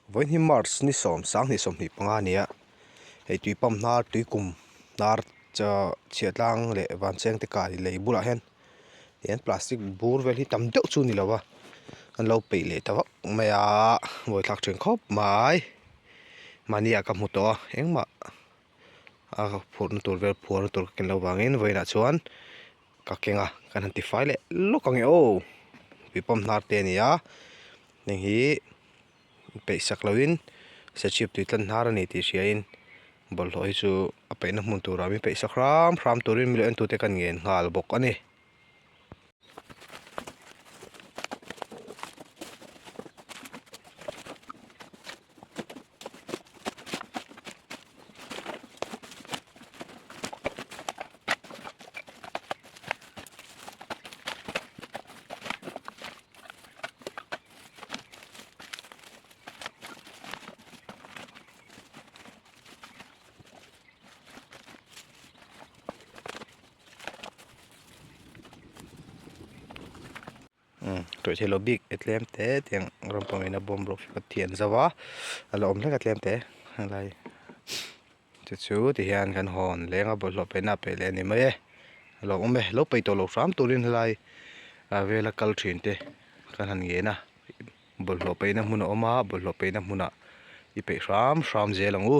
Vawiin hi March ni sawm sanghnih 25 a ni a, hei tui pump hnar tui kum hnar chhiah tlang leh vancheng te kai lei bulah hian hian plastic bur vel hi tam deuh chu a ni lo a, an lo peih leh ta vak mai a, buaithlak thin khawp mai, mahni ah ka hmu tawh a engmah a phurhna tur vel phuarna tur ka ken loh vangin vawiinah chuan ka keng a kan han tifai leh lawk ang e aw tui pump hnar te a ni a heng hi peih sak loin sachip tui tlan hnar a ni tih hriain bawlhhlawh hi chu a peihna hmun turah min peih sak hram hram turin milo entute kan ngen nghal bawk a ni. Tawih theilo bik e tlem te tiang ram pangina bawm rawk hi ka thian zo a a la awm hlek a tlem te helai chu chu ti hian kan hawn leng a bawlhhlawh paihna a peih leh a ni mai e a lo awm e lo peih tawh lo hram turin helai ah vela kal thin te kan han ngen a bawlhhlawh paihna hmun a awm a bawlhhlawh paihna hmunah i peih hram hram zel ang u.